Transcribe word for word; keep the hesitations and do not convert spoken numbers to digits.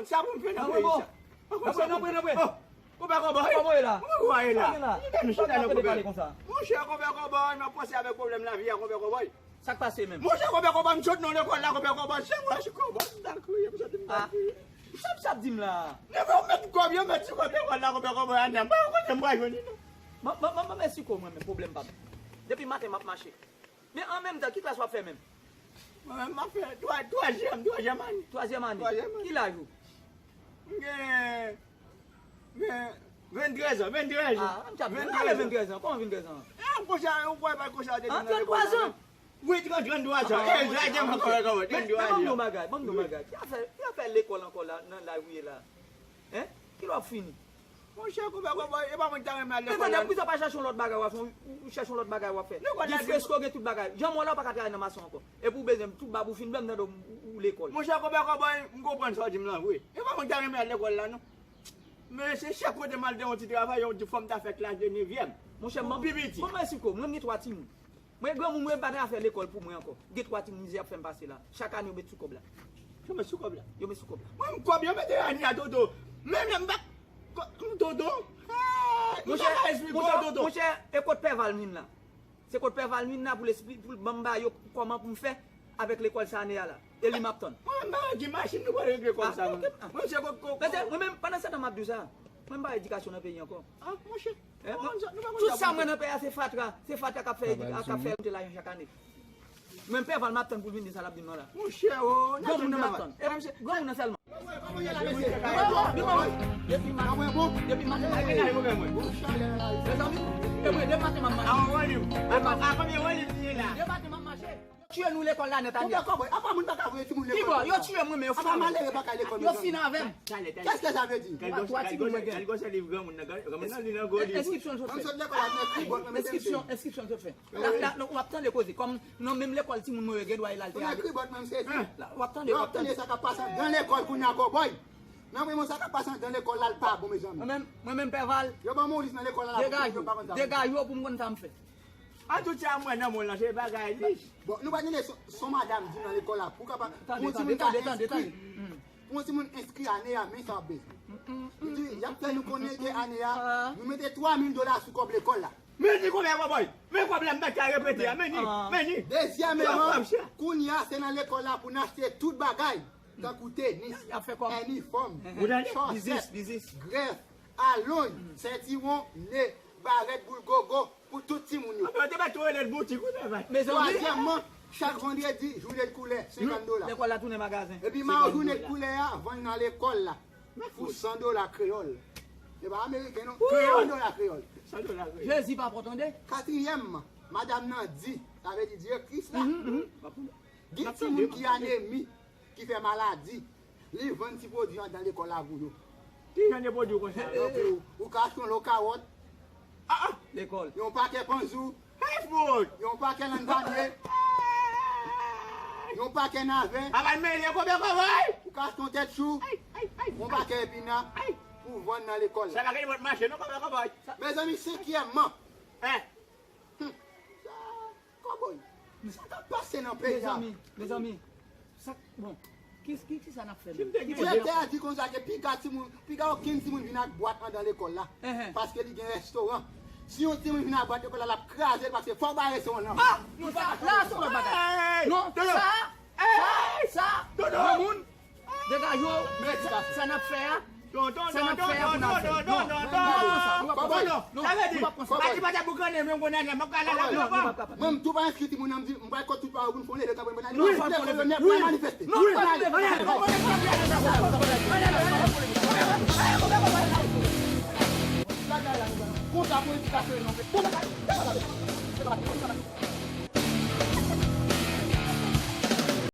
Sa pou m fè nan peyi sa? Nan pwen, nan pwen, nan pwen. Oh, konpè Kòbòy. Kòman w ye la? Kòman w ye la? Sa gen la? Li fè nou chita nan pwoblèm. Monchè, konpè Kòbòy, m ap panse avèk pwoblèm lavi a, konpè Kòbòy. Sa k pase menm? Monchè, konpè Kòbòy, m sot nan lekòl la, konpè Kòbòy, se mwen, se Kòbòy, m ta kriye, m sot, m ta kriye. Sa m sa ap di m la? Nèg yo met kòb, yo met sou konpè Kòbòy la, konpè Kòbòy, a nan, m pa konnen m pral jwenn li, non. Ban, ban, ban, ban m esplike w mwen menm, pwoblèm pa m. Depi maten, m ap mache. Men an menm tan, ki klas w ap fè menm? Mwen menm, m ap fè twa-, twazyèm, twazyèm ane. Twazyèm ane? Twazyèm ane. Ki laj ou? M gen, gen venntrèz an, venntrèz an. Ah, m t ap di, ale venntrèz an. Kòman venntrèz an? Ah, konsa, ou kwè pa konsa te. Ah, trannntwa zan. Wi, trannntwa zan. Ah, eh, trannntwa zan. Ban m di w bagay, ban m di w bagay. Ki afè, ki afè lekòl ankò la, nan laj ou ye la? Hein? Kilè w ap fini? Monchè, konpè Kòbòy, e pa mwen ki ta renmen al lekòl la. Poukisa w pa chèche yon lòt bagay w ap fè, ou, ou chèche yon lòt bagay w ap fè? Gen fresko, gen tout bagay. Jan mwen la, w pa ka travay nan mason ankò. Epi w bezwen tout bab ou fin blanm nan do w, ou lekòl. Monchè, konpè Kòbòy, m konprann sa w di m lan vre. E pa mwen ki ta renmen al lekòl la, non. Men se chak kote m al te yon ti travay, yon ti fò m ta fè klas de nevyèm. Monchè, pou pi piti. Mwen, mwen, mwen gen twa timoun. Mwen granmoun, mwen pa nan afè lekòl pou mwen ankò. Gen twa timoun, mizè y ap fè m pase la. Chak ane, yo met sou kòb la. Yo met sou kòb la? Yo met sou kòb la. Mwen, kòb yo mete ane a Toto. Men, men, m pa, kò-, m Toto. Ah, m pa ka esplike w, Toto. Monchè, e kot Pè Valmin la? Se kot Pè Valmin la pou l espli-, pou l ban m ba yo kòman pou m fè avèk lekòl sa ane a la. E li m ap tann. Mwen, m pa gen machin, nou pral regle kòb sa, mwen. Mwen, se kot, kot, mwen menm, pandan se tan m ap di w sa, mwen, m pa edikasyon nan peyi ankò. Ah, monchè. Tout sa mwen nan peyi a se fatra. Se fatra k ap fè, k ap fè monte lajan chak ane. Mwen, Pè Val, m ap tann pou l vin di sa l ap di m nan la. Monchè, o, granmoun nan m ap tann. E granmoun nan sèlman. Depi maten, depi maten, mezanmi, e mwen, depi maten m ap mache. Depi maten m ap mache. Yo tiye nou lekòl la nèt ane a. Konpè Kòbòy, apa moun pa ka voye timoun lekòl konsa? Kibò? Yo tiye mwen, men yo fin avè m. Apa malere pa ka lekòl, mezanmi? Yo fin avè m. Talè, talè. Kès ke sa vle di? Twa timoun mwen gen. Gad gwosè liv granmoun nan, granmoun nan li nan gwo liv. Enskripsyon l sot fè. Mwen sot lekòl avèk kibòt, mwen mete m. Enskripsyon, enskripsyon l sot fè. La, la, w ap tande koze. Kòm nan menm lekòl timoun mwen yo gen dwa al te ale. Kibòt menm se di. La, w ap tande, w ap tande. Yo ap tande sa k ap pase anndan lekòl kounye a, Kòbòy. Nan men mwen sa k ap pase anndan lekòl la, l pa bon, mezanmi. Mwen menm, mwen menm, Pè Val. Yo ban m yon lis nan lekòl la, la, pou yo pa konn sa. Degaj ou pou m konn sa m fè. An tout sa m wè nan mond lan, se bagay lich. Bon, nou pa tande son, son madanm di nan lekòl la, pou kapab, pou yon timoun ka enskri, pou yon timoun enskri ane a, men sa w ap bezwen. Li di, y ap fè nou konnen ke ane a, nou mete twa mil dola sou kòb lekòl la. Men ni konbyen, Kòbòy? Men kòb la, m pa ka repete a, men ni, men ni. Dezyèmeman, kounye a, se nan lekòl la pou n achte tout bagay, tankou tenis, inifòm, chòsèt, grèf, alonj, sentiwon, ne, barèt, boul gogo, pou tout timoun yo. Anben, yo te mèt tou rele l boutik, ou te vay. Mezanmi. Twazyèmman, chak vandredi, jounen de koulè, senkant dola. Lekòl la tounen magazen. Epi mayo jounen de koulè a, vann nan lekòl la. Pou san dola kreyòl. E pa ameriken, non. San dola kreyòl. San dola kreyòl. Jezi papa, tande. Katriyèmman, madanm nan di, sa vle di direktris la, gen timoun ki anemi, ki fè maladi. Li vann ti pwodui anndan lekòl la pou yo. Ki jan de pwodui konsa? Donk, ou, ou ka achte yon lo kawòt. Ah, ah! Lekòl. Yon pakè panzou. Hey, fout! Yon pakè lann panye. Yon pakè navè. Apa n mele konbyen, Kòbòy? Ou ka achte yon tèt chou. Yon pakè epina pou vann nan lekòl la. Sa pa gen lòt mache, non, konbyen, Kòbòy? Mezanmi, senkyèmman. Hein? Hmm. Sa, Kòbòy, sa k ap pase nan peyi a? Mezanmi, mezanmi, sa, bon, ki, ki, kisa n ap fè menm? Direktè a di konsa ke piga timoun, piga okenn timoun vin ak bwat anndan lekòl la, paske li gen restoran. Si yon timoun vin ak bwat lekòl la, l ap kraze l, paske fò w ba restoran nan. Ah! Non, sa, la, se yon lòt bagay. Non, sa, sa, sa, granmoun, degaje w, men sa, sa n ap fè a, sa n ap fè a pou n ap fè. Non, nou p ap pran sa, nou p ap pran sa. Non, nou p ap pran sa. Pati pa ta boukannen, men m konn ale, m ap ka ale la. Mwen, m tou pa enskri timoun nan, m di, m pral kot tout paran pou n fè yon leve kanpe, mwen ale. Non, fò n fè yon leve. Mwen ale. Mwen ale. Konsa pou edikasyon, non.